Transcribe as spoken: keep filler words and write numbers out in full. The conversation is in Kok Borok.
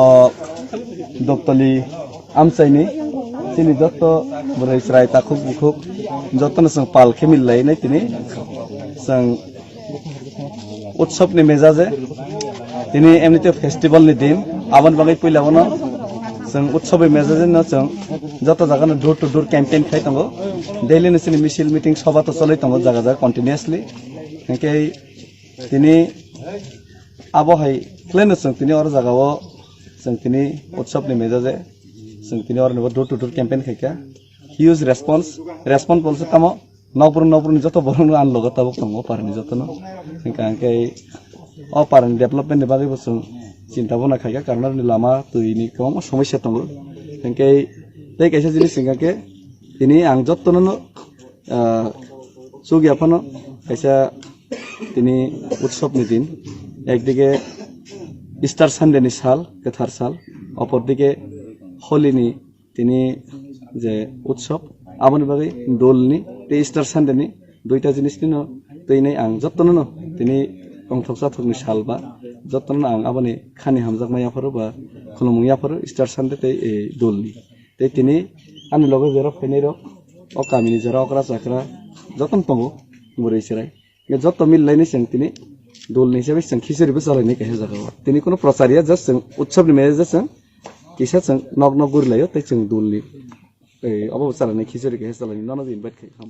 O Doktoli amchaini chini jotto bwrwi chwrai takhuk bukhuk jottono chwng pal khe mil lainai tini chwng utsobni mejaje tini emnite festivalni din aboni bagwi puila bono chwng utsobni mejajeno chwng joto jagano door to door campaign khai tongo. Daily no chini misil meeting soba to choli tongo jaga jaga continuously. Hinkhe tini abo hai khlaino chwng tini oro jagao chwng tini utsobni mejaje chwng tini oro door to door campaign khaikha. Huge response, response polse tamo nokbrum nokbrumni joto borokno ang logo tabuk tongo parani jotono. Hinkhe ang khe o parani development ni bagwi bo chwng chinta bhobna khaikha, karon aroni lama twi ni kwbangma somosya tongo. Hinkhe tei kaisa jinis hinkhe tini ang jotono no ah, chukya phano kaisa tini utsobni din, ekdige Easter Sunday ni sal, kwthar sal, opor dige Holi ni tini je utsob, aboni bagwi Dol ni tei Easter Sunday ni duita jinis nino twi nai ang jotono no tini tongthok chathok ni sal ba jotono no ang aboni khani hamjakma yapharo ba khulumung yapharo Easter Sunday tei, eh, Dol ni. Tei tini ani loge jora phainai rok, o kamini jora okra chakra jotono tongo, bwrwi chwrai. Nge joto mil lainai chwng tini Dol ni hisabe chwng khichuri bo chalainai kaisa jaga o. Tini kono prochar ya, just chwng utsob ni manager chwng kisa chwng nok nok guri laio tei chwng Dol ni, eh, obo bo chalainai khichuri kaisa chalainai nono invite khai kha.